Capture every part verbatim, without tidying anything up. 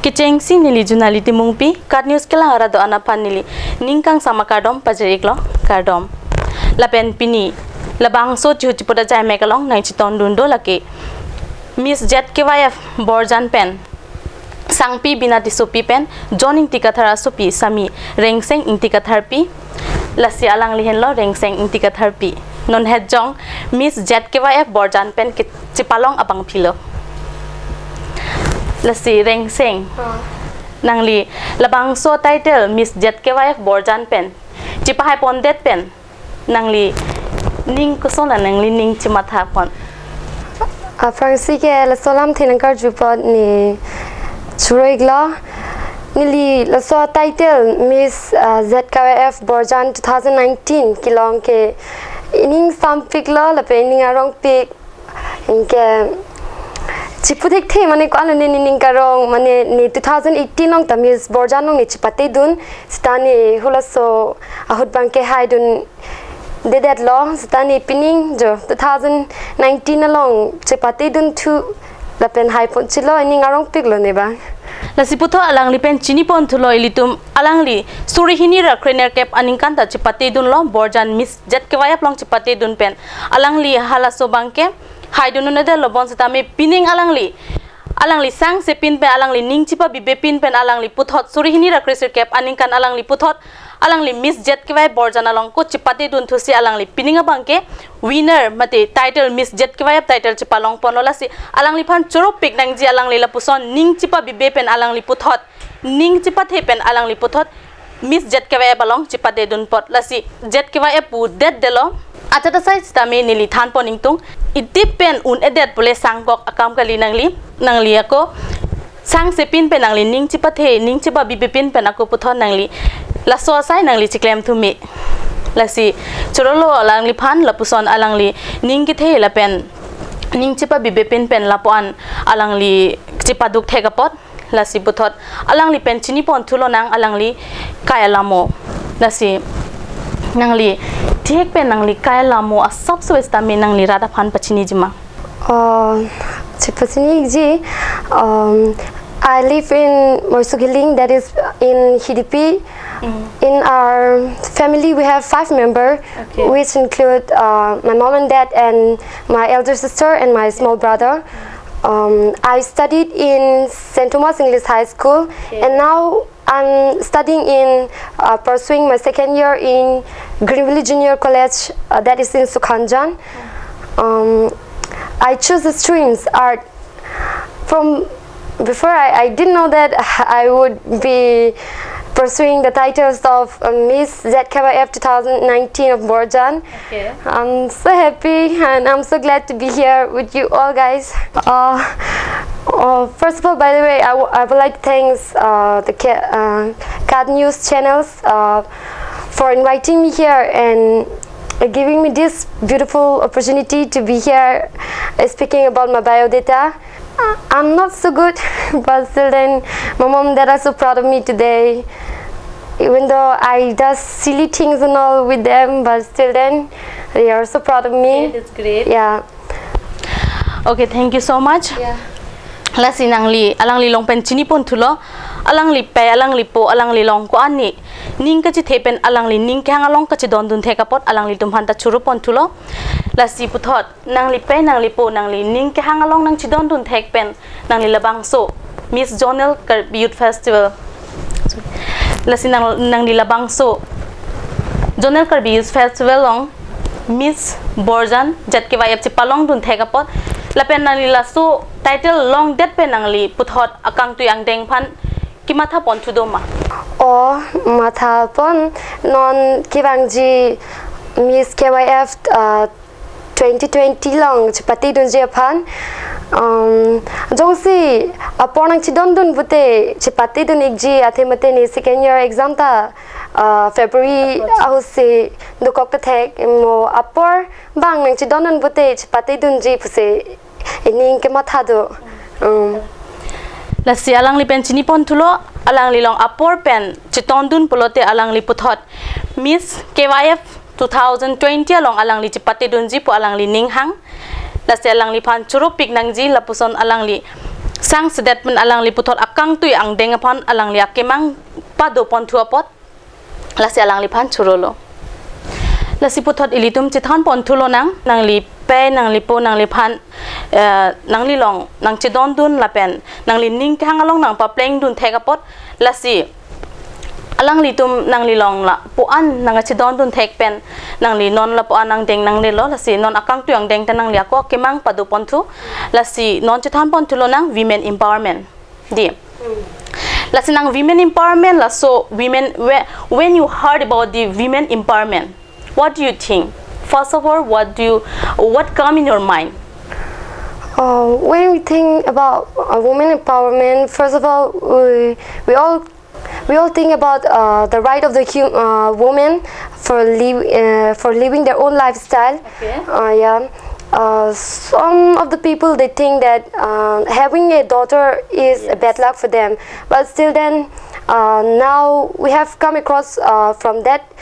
Kechengsi neli Junali Timungpi, KAT News kelang arat do-an aphan neli ning kangsam akardom pajir-iklo, kardom. Lapen pini labangso chihu chiputa jaimek along nangchetondun do lake Miss Z K Y F Borjan pen Sangpi Bina Tissopi pen John Ingti Kathar asopi sami Rengseng Ingti Katharpi. Lasi alangli henlo Rengseng Ingti Katharpi. Non hetjong Miss Z K Y F Borjan pen ke-, chepalong abangphi lo. Lasi Rengseng, ah, nangli labangso title Miss Z K Y F Borjan pen chepahai pondet pen nangli ning koson la nangli ning chematha pon? Aphrangsi ke laso alamthe nangkarju apot neli choro-iklo. Neli laso title Miss, ah, Z K Y F Borjan two thousand nineteen kelong ke ining sampiklo lapen ining arongpik. Anke chipu thekthe mane ko-an lo ne nening karong, mane ne two thousand eighteen along ta Miss Borjan along ne chepatedun, seta ne halaso ahut abangke haidundedetlo, seta ne pining jo two thousand nineteen along chepatedunthu lapen haiponchelo, ining arongpiklo ne abang. Lasi puthot alangli pen chiniponthulo ilitum, alangli suri hini ra krenerkep aningkan ta chepatedunlo Borjan Miss Z K Y F along chepatedun pen. Alangli halaso abangke haidundedetlo bonsitame pining alangli, alangli sangsepin pen alangli ning chepabibepin pen alangli puthot suri hini ra kresirkep aningkan alangli puthot alangli Miss Z K Y F Borjan along ko chepatedunthusi alangli pining abangke winner mate title Miss Z K Y F title chepalong ponlo. Lasi alangliphan choropik nangji, alangli lapuson ning chepabibe pen alangli puthot, ning chepathe pen alangli puthot Miss Z K Y F along chepatedun apot. Lasi Z K Y F pudetdetlo. Achat asai sitame neli thanpon ingtung. Idip pen un-edet pule sangkok akam kali nangli. Nangli ako sangsepin pen nangli ning chepathe, ning chepabibepin pen ako puthot nangli laso asai nangli chiklemthu me. Lasi chorolo alangliphan lapuson alangli ning kethe lapen ning chepabibepin pen lapuan alangli chepaduk thek apot. Lasi puthot alangli pen chiniponthulo nang alangli kai alamo. Lasi nangli thek pen nangli kai alamo asap suwe sitame nangli rat aphan pachinijima? Uh, chepachiniji, um, I live in Moisuk Hiling, that is in Hidipi. Mm. In our family, we have five member, okay, which include, uh, my mom and dad and my elder sister and my small brother. Um, I studied in Saint Thomas English High School, okay, and now I'm studying in, uh, pursuing my second year in Green Valley Junior College, uh, that is in Sukhanjan. Um, I choose the streams art from before. I, I didn't know that I would be pursuing the titles of, uh, Miss Z K Y F two thousand nineteen of Borjan. Okay. I'm so happy and I'm so glad to be here with you all, guys. Uh, uh, first of all, by the way, I, w- I would like to thanks, uh, the Ca- uh, KAT News channels, uh, for inviting me here and, uh, giving me this beautiful opportunity to be here, uh, speaking about my biodata. Uh, I'm not so good, but still then, my mom and dad are so proud of me today. Even though I does silly things and all with them, but still then, they are so proud of me. Okay, that's great. Yeah. Okay, thank you so much. Yeah. Lasi nangli, alangli along pen chiniponthulo, alangli pei, alangli po, alangli along ko-an ne ning kachethe pen alangli ning kehang along kachedondun thek apot alanglitum aphanta choroponthulo. Lasi puthot nangli pei, nangli po, nangli ning kehang along nangchedondun thek pen nangli labangso Miss Zonal Karbi Youth Festival. Lasi nang, nangli labangso Zonal Karbi Youth Festival along Miss Borjan Z K Y F chepalongdun thek apot, lapen nangli laso title longdet pen nangli puthot akangtui angdeng aphan kemathaponthu do ma? O, mathapon, non kevangji Miss K Y F, uh, twenty twenty along chepatedunji aphan. Um, jongsi apor nangchedondun pute chepatedun-ikji, athe mate ne second year exam ta, uh, February ahutsi dokok ta thek, mo apor bang nangchedondun pute chepatedunji pusi ining kematha do. Um. Lasi alangli pen chiniponthulo, alangli along apor pen chetondun pulote alangli puthot Miss K Y F two thousand twenty along alangli chepatedunji pu alangli ning hang. Lasi alangliphan choropik nangji lapuson alangli Sangsedet pen alangli puthot akangtui angdeng aphan alangli akemang padoponthu apot, lasi alangliphan chorolo. Lasi puthot ilitum chethanponthu lonang, nanglipei, nanglipo, nangliphan, eh, nanglilong nangchedondun lapen nanglining kehang along nangpaplengdun thek apot, lasi alanglitum nanglilong lapu-an nangchedondun thek pen nangli non lapu-an angdeng nangnelo, lasi non akangtui angdeng ta nangli ako akemang padoponthu, lasi non chethanponthu lonang women empowerment. Dei. Lasi nang women empowerment, laso women, whe-, when you heard about the women empowerment, what do you think? First of all, what do you, what come in your mind? Uh, when we think about uh, women empowerment, first of all, we, we all we all think about uh, the right of the hum- uh, woman for live uh, for living their own lifestyle. Okay. Uh, yeah. Uh, some of the people, they think that uh, having a daughter is a bad luck for them, but still then uh, now we have come across uh, from that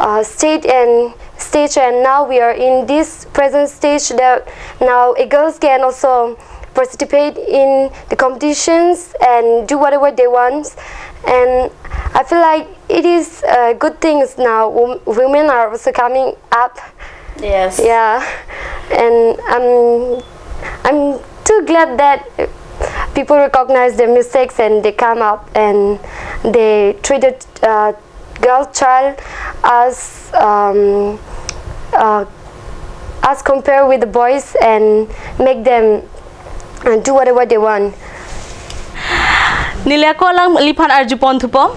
uh, state and stage, and now we are in this present stage that now a girls can also participate in the competitions and do whatever they want. And I feel like it is uh, good things now. Wom- women are also coming up. Yes. Yeah, and I'm I'm too glad that people recognize their mistakes and they come up and they treat the uh, girl child as um, uh, as compare with the boys and make them uh, do whatever they want. Neli ako alangliphan arjuponthupo.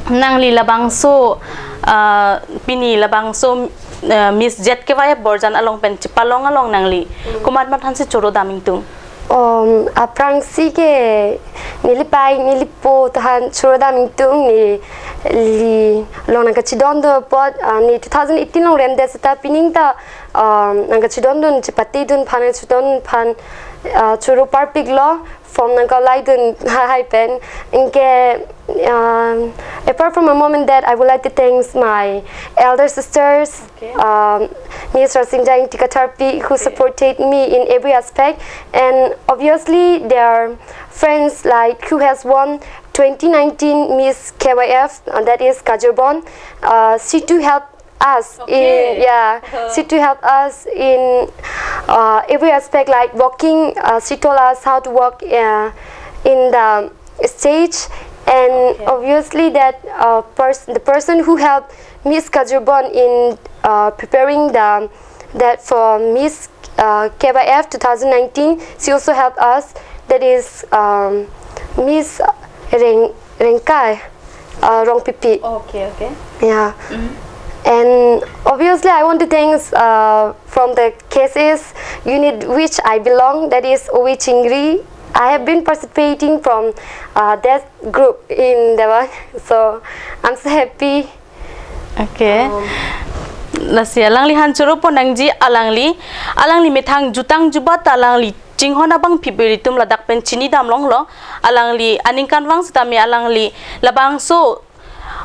Nangli labangso, ah, pini labangso, ah, Miss Z K Y F Borjan along pen chepalong along nangli komat mat hansi choro dam ingtung? Um, aphrangsi ke nelipei, nelipo tahan choro dam ingtung, neli long nangkachedondun apot, uh, ne two thousand eighteen along remdet seta pining ta um, nangkachedondun, chepatedun aphan, chedondun aphan uh, choro parpiklo, form nangkalaidun hai pen. Anke um, apart from my mom and dad, I would like to thank my elder sisters, Okay. um, Miss Rasinja Ingti Katharpi, who supported me in every aspect. And obviously, there are friends like who has won twenty nineteen Miss K Y F, uh, that is Kajurbon. Uh, she too helped us Okay. in, yeah, Uh-huh. she too helped us in uh, every aspect, like walking. Uh, she told us how to walk uh, in the stage, and Okay. obviously that uh, pers- the person who helped Miss Kajurbon in uh, preparing the that for Miss uh, K Y F two thousand nineteen, she also helped us. That is um, Miss Reng Rengkai uh, Rongpipi. Okay, okay. Yeah. And obviously, I want to thank uh, from the K C S unit which I belong, that is Ovi Chingri. I have been participating from uh, that group in the one, so I'm so happy. Okay. Lasi alangliphan choro pon nangji, alangli, alangli methang jutang jubat alangli chinghon abang pipiri tum ladak pen chini damlonglo, alangli aningkanvang sitame alangli labangso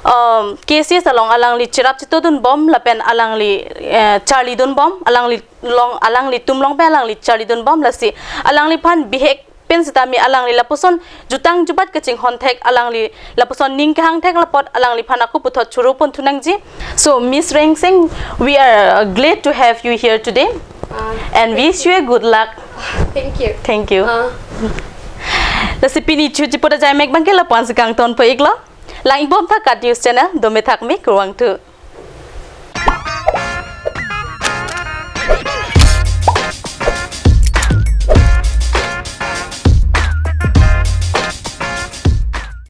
um, K C S along alangli cherap chetodun bom lapen alangli eh, charli dun bom, alangli long, alangli tum long pen alangli charli dun bom, lasi alangliphan bihek pen sitame alangli lapuson jutang jubat kachinghon thek, alangli lapuson ning kehang thek lapot alangliphan ako puthot choro ponthu nangji. So Miss Rengsing, we are uh, glad to have you here today and wish you a good luck. Thank you. Thank you. Uh, Lasi pini chuji poda jai mek bangke lapuan si kangton po iklo. Lang ibom tha Kat News Channel, dome thak me kurvangthu.